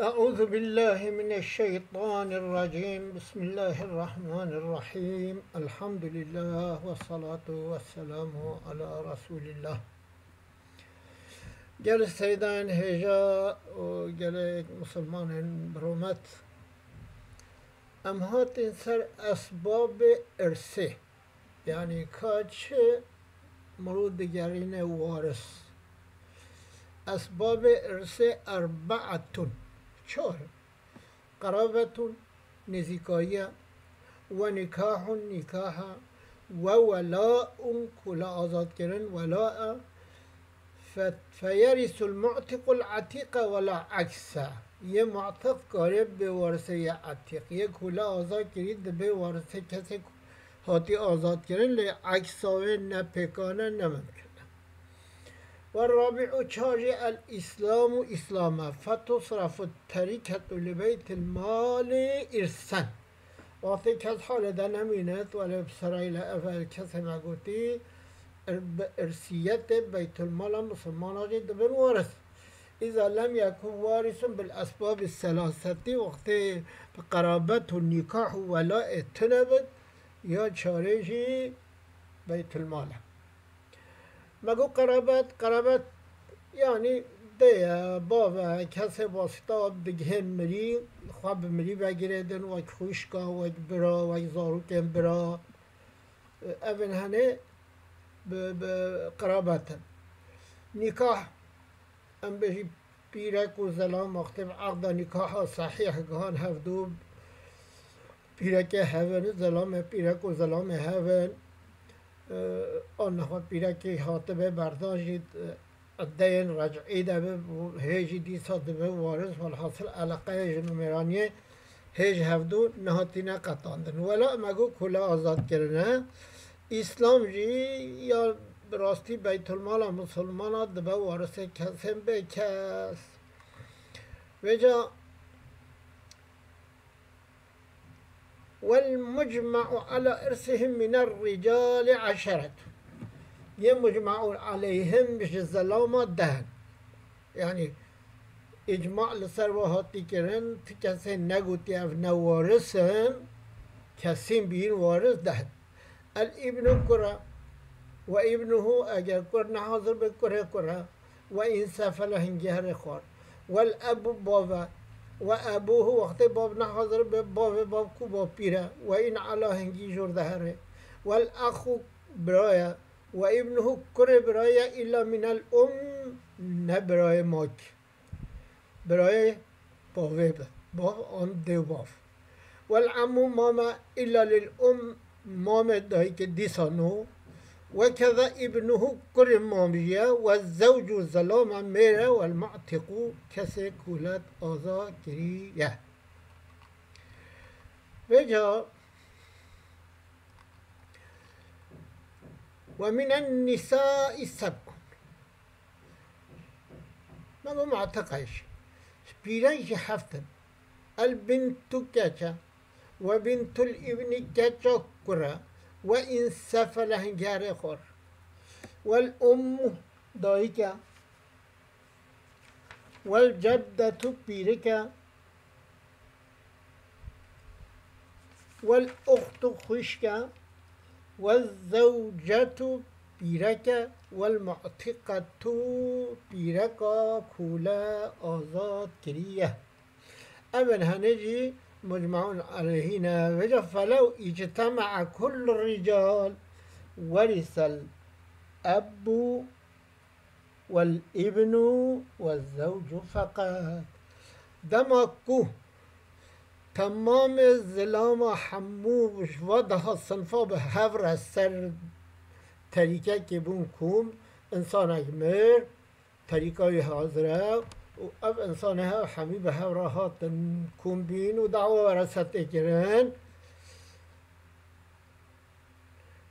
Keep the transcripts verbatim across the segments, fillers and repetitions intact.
أعوذ بالله من الشيطان الرجيم. بسم الله الرحمن الرحيم. الحمد لله والصلاة والسلام على رسول الله. Gelek seydan hêja û gelek misilmanên bi rûmet. Em hatin ser esbabê irsê. Yanî ka çi mirov digerîne waris. Esbabê irsê erbe'etun. Çar. Qerabetun, nêzîkayiye, we nîkahun, nîkaha, we welaun, kûle azadkirin, wela e, fe-, feyerisul mu'tiqul atîqe wela ekse. Yê mu'tiq kare bê warisê yê etîq. Yê kûle azad kirî dibê warisê kesê hatî azadkirin, lê eksa wê ne pêkan e, ne mimkin e. Ve rabi'u çar jî el-Îslamu, Îslam e. Fetusrafu terîketu li beytil malî îrsen. Wextê kes halê de nemîne, tu wele bi serayî le ev kesê me gotî, ir-, bi irsiyetê beytulmala misilmana jî dibin waris. Îza lem yekun warisun bil esbabî selaseti, wextê bi qerabet û nîkah û welaê tune bit, ya çarê jî beytulmal e. Me got qerabet, qerabet, yanî dê ye, bav e, kesê wasita digihên mirî, xwe bi mirî vegirêdin, wek xwişka, wek bira, wek zarokên bira. Evên henê bi, bi qerabet in. Nîkah, em bêjî pîrek û zelam wextê bi aqda nîkaha sehîh gihan hevdû, pîrekê hev in, zelamê pîrek û zelamê hev in. E, aniha pîrekê hatibe berdan jî, e, edeyên rec'î de bi, hê jî dîsa dibe waris, welhasil eleqeyê jin û mêraniyê hê ji hevdû nehatîne qetandin. Wela me got kule azad kirine. Îslam jî ya bi rastî beytulmala misilmana dibe warisê kesên bê kes. Vêca والمجمع على إرثهم من الرجال عشرة. Yê mucmeûn aleyhim ji zelama deh in. Yanî îcma li ser we hatî kirin, ti kesên negotî ev ne waris in, kesîn bîn waris deh in. El îbnu kure ve îbnuhu, eger kur nehazir be, kurê kure, ve însefele hingî herê xwar. Vel ebu, bav e. Ve ebuhu, wextê bav nehazir be, bavê bav ku bapîr e. Ve în ala, hingî jor de herê. Vel exu, bira ye. Ve îbnuhu, kurê bira ye, îlla minel um, ne birayê mak. Birayê bavê be. Bav an dêwbav. Vel emmu, mame, îlla lil um, mamê dayikê dîsa no. Ve keza îbnuhu, kurê mam jî ye. Ve zewcu, zelama mêr e. Vel mu'tiqu, kesê kulet aza kiriye. Vêca ve minen nisai seb'un. Me got mu'tiqe jî. Pîrek jî heft in. El bintu, keç e. Ve bintul îbni, keça kur e. Ve însefele, hingî herê xwar. Vel ummu, dayik e. Vel ceddetu, pîrik e. Vel uxtu, xwişk e. Vel zewcetu, pîrek e. Vel mu'tiqetu, pîreka kûle azad kiriye. Evên henê jî mucmeûn aleyhî ne. Vêca felew îctema'a kullu rical werisel ebbu vel îbnu ve zewcu feqet. Dema ku temamê zilama hemû ji va daha sinfa bi hev re ser terîkekê bûn kom, însanek mir, terîka wî hazir e û ev însanê hev hemî bi hev re hatin kom bîn û dawa were setê kirin.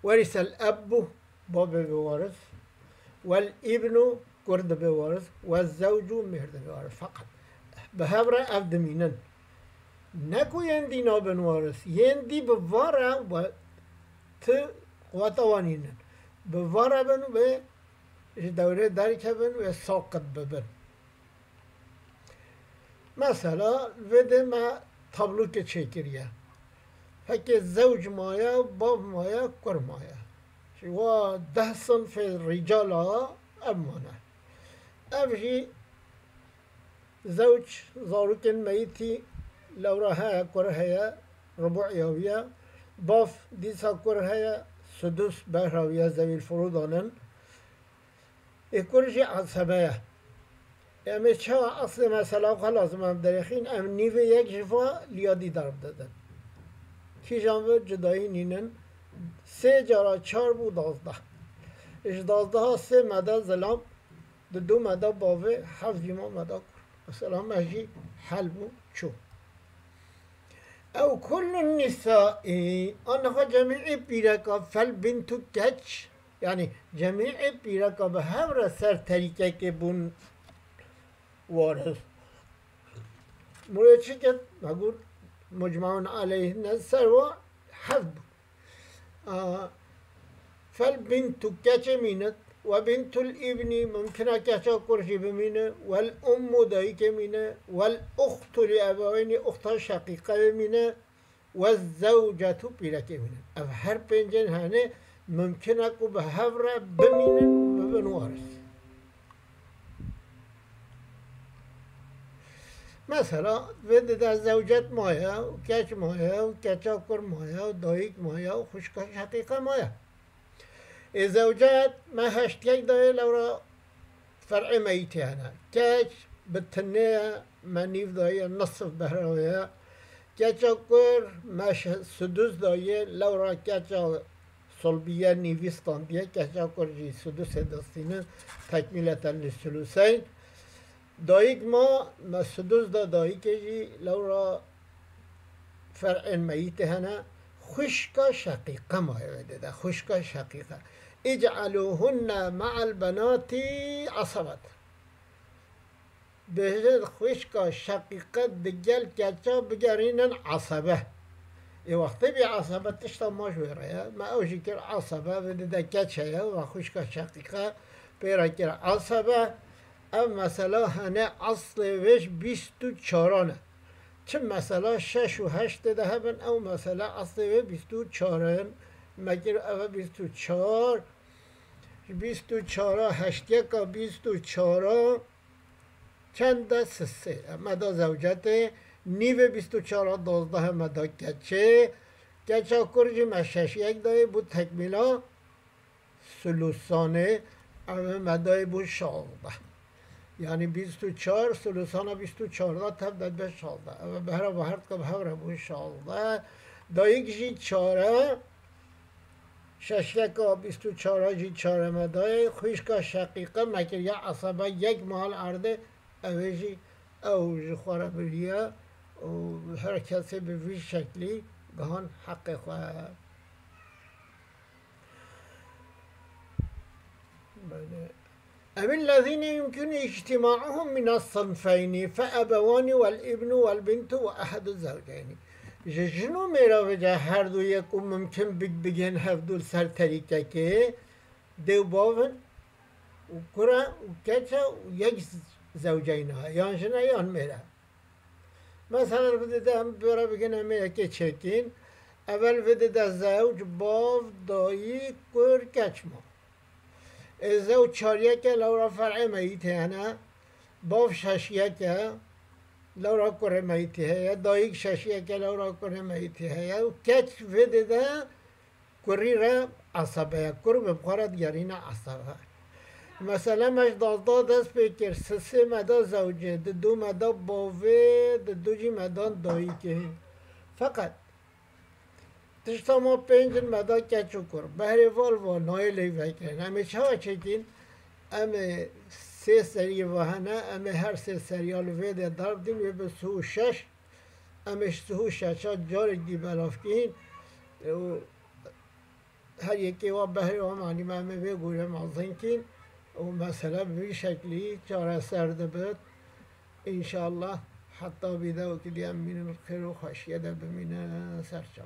Werisel ebbu, bavê bi waris. Wel îbnu, kur dibe waris. Wel zewcu, mêr dibe waris. Feqet bi hev re ev dimînin. Ne ku yên dî nabin waris. Yên dî bi va re we ti quweta wan nînin. Bi va re bin wê ji dewrê derkevin wê saqit bibin. Mesela vê de me tablûkê çêkiriye. Fekê zewc maye, bav maye, kur maye. Ji wa deh sinfê rîcala ev mane. Ev jî zewc zarokên meyîtî lewra heye, kur heye, rubu'iya wî ye. Bav dîsa kur heye, sudus behra wî ye, zewîl furûdan in. Ê kur jî esebe ye. Em ê çawa eslê mesela xwe lazim em derêxîn, em nîvê yek ji va liyadî derb didin. Kîjan vir cudayî nînin, sê cara çar bû dazdeh. Ji dazdeha sê me da zilam, di du me da bavê, heft jî ma me da kur. Mesela me jî hel bû çû. Ew kullun nisai, aniha cemî pîreka fel bintu keç, yanî cemî pîreka bi hev re ser terîkekê bûn waris. Murê çi kir? Me got, mucmaun aleyhine ser wa heft bû. A, fel bintu keçê mîne, we bintul îbnî, mumkin e keça kur jî bimîne, wel ummu, dayikê mîne, wel uxtu li ebeweynî, uxta şeqîqe bimîne, we zewcetu, pîrekê mîne. Ev her pêncên hene mumkin e ku bi hev re bimînin, bibin waris. Mesela, vê dide zewcet maye û keç maye û keça kur maye û dayik maye û xwişka şeqîqe maye. Ê zewcet me heşt yek dayê, lewra fer'ê meyîtê hene. Keç bi tinê ye, me nîv daye, nisf behra wê ye. Keça kur me şe-, sudus daye, lewra keça sulbiye nîvî standiye, keça kur jî sudusê distîne, tekmîleten li suluseyn. Dayik ma, me sudus da dayikê jî, lewra fer'ên meyîtê hene, xwişka şeqîqe maye wê dide, xwişka şeqîqe. İc'aluhunne ma'al benati asabet. Bêje xwişka şeqîqe digel keça bigerînin esebe. Ê wextê bî esebe tişta ma ji wê re ye. Me ew jî kir esebe, vê dide keç heye, ve xwişka şeqîqe pê re kir esebe. Ev mesela hene eslê wê ji bîst û çaran e. Çi mesela şeş û heşt tê de hebin, ew mesela eslê wê bîst û çar in. Me kir ev e bîst û çar. Ji bîst û çara heşt yeka bîst û çara çend e? Sisê. Me da zewcetê, nîvê bîst û çara dozdeh e me da keçê. Keça kur jî me şeş yek dayê, bû tekmîla sulusanê, ev me dayê bû şazdeh. Yanî bîst û çar, sulusana bîst û çar da tev de dibe şazdeh. Ev behra ve her dika bi hev re bû şazdeh. Dayik jî çar e, şeş yeka bîst û çar jî çar e me dayê. Xwişka şeqîqe me kiriye esebe yek mal erdê, ew ê jî ew ji xwe re biriye û her kesê bi vî şeklî gihan heqê xwe. Belê. Evillezîne yumkinu îctima'uhum minas sinfeyni fe ebewani wel îbnu wel bintu ve ehedu zewceyni. Ji jin û mêra vêca her du yek û mumkin bik bigên hevdu li ser terîkekê, dê û bav in û kur e û keç e û yek zewceyna, yan jin e yan mêr e. Mesela vê dide em bêra bikin, em ê yekê çêkîn. Evel vê dide zewc, bav, dayî, kur, keç ma. Ê zewc çar yek e, lewra fer'ê meyîtê hene. Bav şeş yek e, lewra kurê meyîtê heye. Dayik şeş yek e, lewra kurê meyîtê heye. Û keç vê dide kurî re esebe ye. Kur bi xwe re digerîne esebe. Mesele me ji dazda dest pê kir. Sisê me da zewcê, di du me da bavê, di du jî me da dayikê. Feqet tişta ma pênc in me da keç û kur. Behrê val va nayê lê vekirin. Em ê çawa çêkîn? Em ê sê seriyê va hene, em ê her sê seriya li vê de darb dîn, wê bi sih û şeş. Em ê ji sih û şeşa carek dî belav kîn û her yekê wa behrê wa manî me, em ê vê gore mezin kîn û mesele bi vî şeklî çareser dibit. Înşallah heta vîdeokî dî em mînin xêr û xweşiyê de bimînin ser çav.